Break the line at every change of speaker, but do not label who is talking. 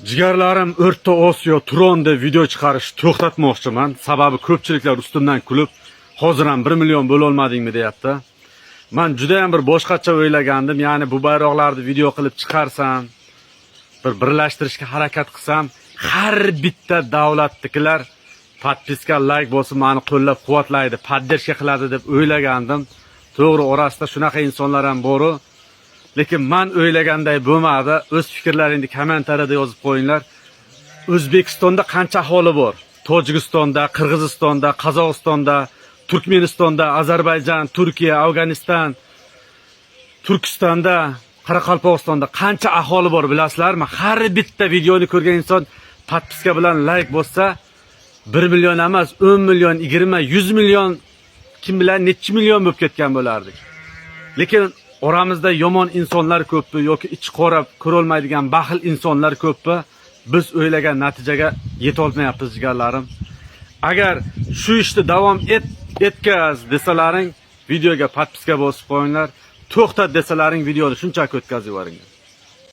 Jigarlarim, O'rta Osiyo Turon deb video chiqarishni to'xtatmoqchiman. Sababi ko'pchiliklar ustimdan kulib, hozir ham 1 million bo'lolmadingmi deyapti. Man juda ham bir boshqacha o'ylagandim, ya'ni bu bayroqlarni video qilib chiqarsam, bir birlashtirishga harakat qilsam, har bitta davlatnikilar подписка, layk bosib meni qo'llab-quvvatlaydi, поддержка qiladi deb o'ylagandim. To'g'ri, orasida shunaqa insonlar ham boru. Lekin man o'ylaganday bo'lmadi. O'z fikrlaringni kommentariyada yozib qo'yinglar. O'zbekistonda qancha aholi bor? Tojikistonda, Qirg'izistonda, Qozog'istonda, Turkmanistonda, Ozarbayjon, Turkiya, Afg'oniston, Turkistonda, Qoraqalpog'istonda qancha aholi bor bilasizlarmi? Har bitta videoni ko'rgan inson подписка bilan layk bossa, 1 million emas, 10 million, 20, 100 million, kim bilan nechi million bo'lib ketgan bo'lardik. Lekin oramizda yomon insonlar ko'pmi yoki ichi qora ko'rolmaydigan baxil insonlar ko'pmi? Biz o'ylagan natijaga yetolmayapmiz, jigarlarim. Agar shu ishni davom et etkaz desalaring, videoga подписка bosib qo'yinglar. To'xtat desalaring, videoni shunchaki o'tkazib yuboringlar.